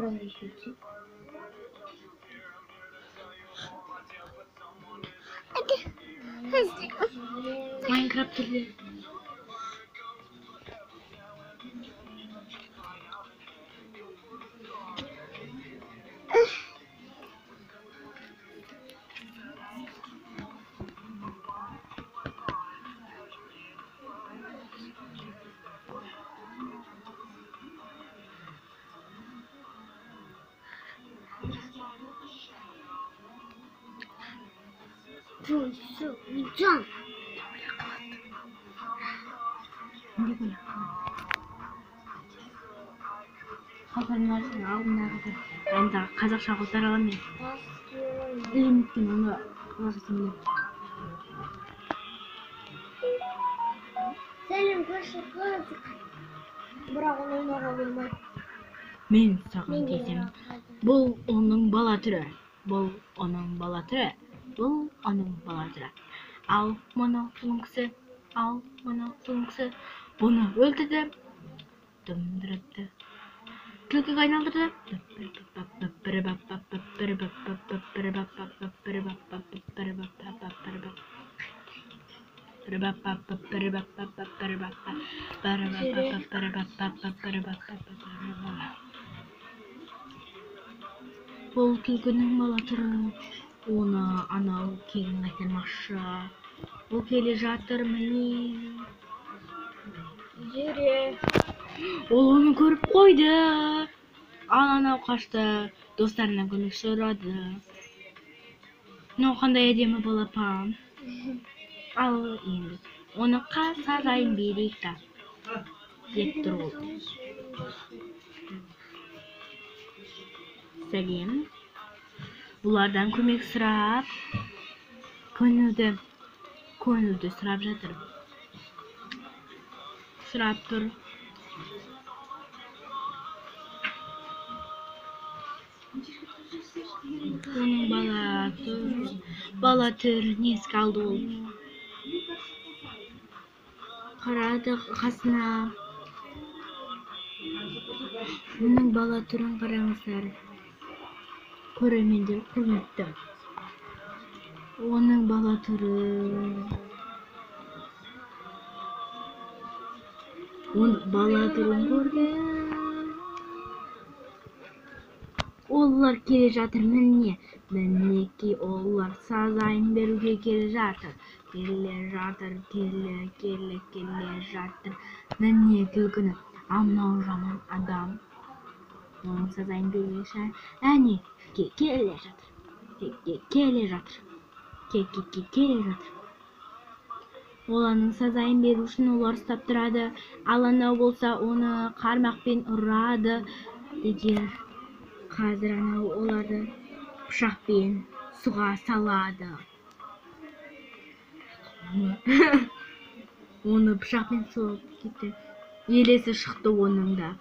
Қалай сөйтсек? Майнкрафт түрлері. Жан. Не деп ойлап қалады? Қалғандарының алдындағы енді қазақша аудара аламын мен. Лимиттен оны қазақшасын білемін. Сәлем, көрші қыз. Бірақ оны ойнауға болмайды. Мен саған Мен де десем, ойнауға. Бұл оның бала түрі. Бұл оның бала түрі. Бұл оның бала түрі. Ал мынау зұлым кісі, ал мынау зұлым кісі бұны өлтірді. Дымдырыпты. Түлкіге айналдырды. Бұл түлкінің бала түрі. Оны анау кегін қайтармақшы. Ол келе жатыр, міне. Жүре. Ол оны көріп қойды. Ал анау қашты. Достарынан көмек сұрады. Мынау қандай әдемі балапан. Ал енді оны сазайын берейік та деп тұр ол. Сәлем. Бұлардан көмек сұрап, көңілді сұрап жатыр. Сұрап тұр. Оның бала түрін еске алды ол. Қарады қасына. Оның бала түрін қараңыздар. Көрермендер, құрметті. Оның бала түрі. Оның бала түрін көрді. Олар келе жатыр, міне. Мінекей, олар сазайын беруге келе жатыр. Келе жатыр, келе, келе, келе жатыр. Міне түлкіні. Ал мынау жаман адам. Оның сазайын беруге әне, келе жатыр. Келе жатыр. Келе жатыр. Олардың сазайын беру үшін олар ұстап тұрады. Ал анау болса оны қармақпен ұрады. Егер қазір анау оларды пышақпен суға салады. Оны пышақпен соғып кетті. Елесі шықты оның да.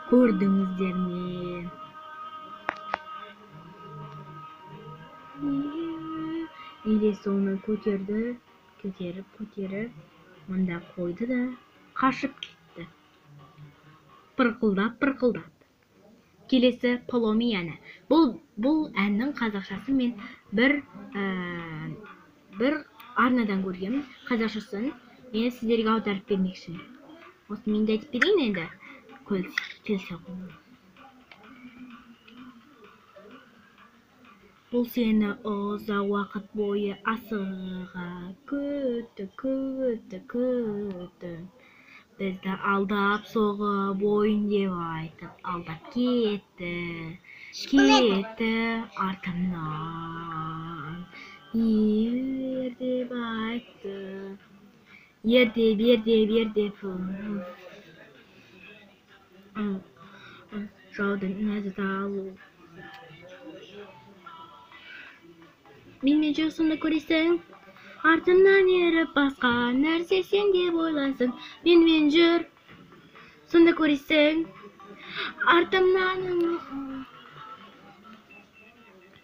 Көрдіңіздер ме? Елесі оны көтерді, көтеріп, көтеріп, мында қойды да қашып кетті. Пырқылдап, пырқылдап. Келесі Поломи әні. Бұл әннің қазақшасын мен бір арнадан көргенмін. Қазақшасын мен сіздерге аударып бермекшімін. Осы мен де айтып берейін енді. Келсе ғой. Бұл сені ұзақ уақыт бойы асыға күтті, күтті, күтті. Бізді алдап соғып, ойын деп айтып, алдап кетті. Кетті артымнан. Ер деп айтты. Ер деп, ер деп, ер деп. Жаудың ләззат алу. Менімен жүр, сонда көресің. Артымнан еріп басқа нәрсе сен деп ойлайсың. Менімен жүр, сонда көресің. Артымнан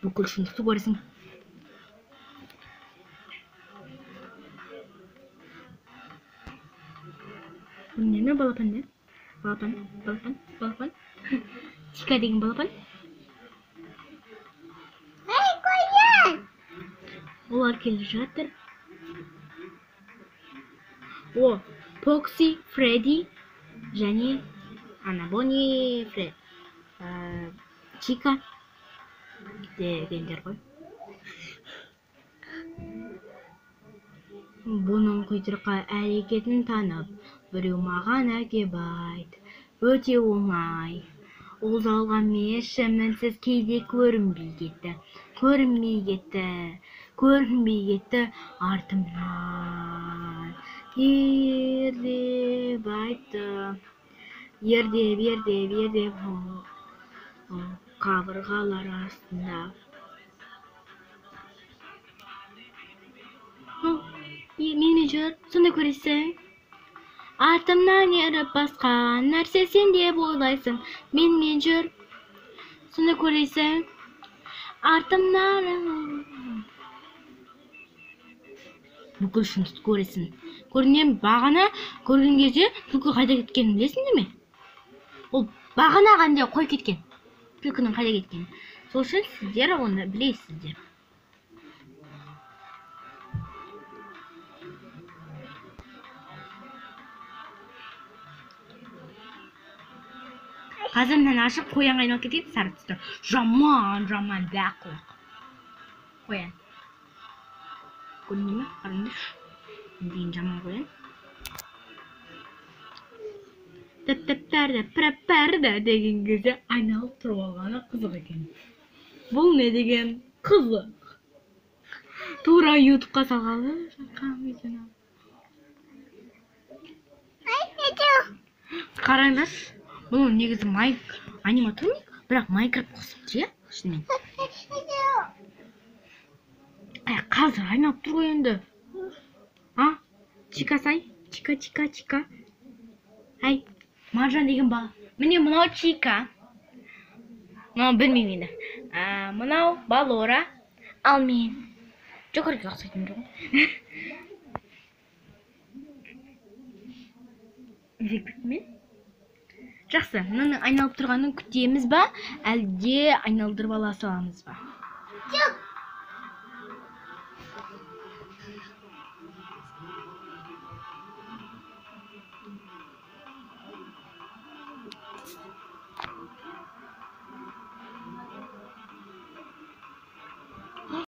бүкіл шындықты көресің. Көрінер ме балапан не? Балапан, балапан, балапан. Чика деген балапан. Эй, қоян! Олар келе жатыр. О, Покси, Фредди және ана Бонни, Фред, Чика дегендер ғой. Бұның құйтырқы әрекетін танып, біреу маған әкеп айт. Өте оңай. Ол жалған мінсіз кейде көрінбей кетті. Көрінбей кетті. Көрінбей кетті артымнан. Ер деп айтты. Ер деп, ер деп, ер деп. Қабырғалар астында. Менімен жүр, сонда көресің. Артымнан еріп басқа нәрсе сен деп ойлайсың. Менімен жүр, сонда көресің. Артымнан бүкіл шындықты көресің. Көрінген бағана көрген кезде түлкі қайда кеткенін білесіңдер ме? Ол бағана қандай қой кеткен. Түлкінің қайда кеткенін. Сол үшін сіздер оны білесіздер. Қазір мынаны ашып қоянға айналып кетейік, сары түсті. Жаман, жаман бәк қояқ. Қоян. Көрінді ме? Қараңдаршы. Не деген жаман қоян. Тәп-тәп-тәрді, пірәп-пәрді деген кезде айналып тұрып алғаны қызық екен. Бұл не деген қызық. Тура ютубқа салғалы жатқан видеоны. Қараңдаршы. Бұл негізі аниматроник, бірақ Майнкрафт қосып иә, шынымен. Әй, қазір айналып тұр ғой енді. А? Чика сай, чика, чика, чика. Әй, Маржан деген бала. Міне мынау Чика. Мынау білмеймін енді. Мынау Балора. Ал мен Джокерге ұқсайтын жоқ. Мен? Жақсы, мынаның айналып тұрғанын күтеміз ба, әлде айналдырып ала саламыз ба?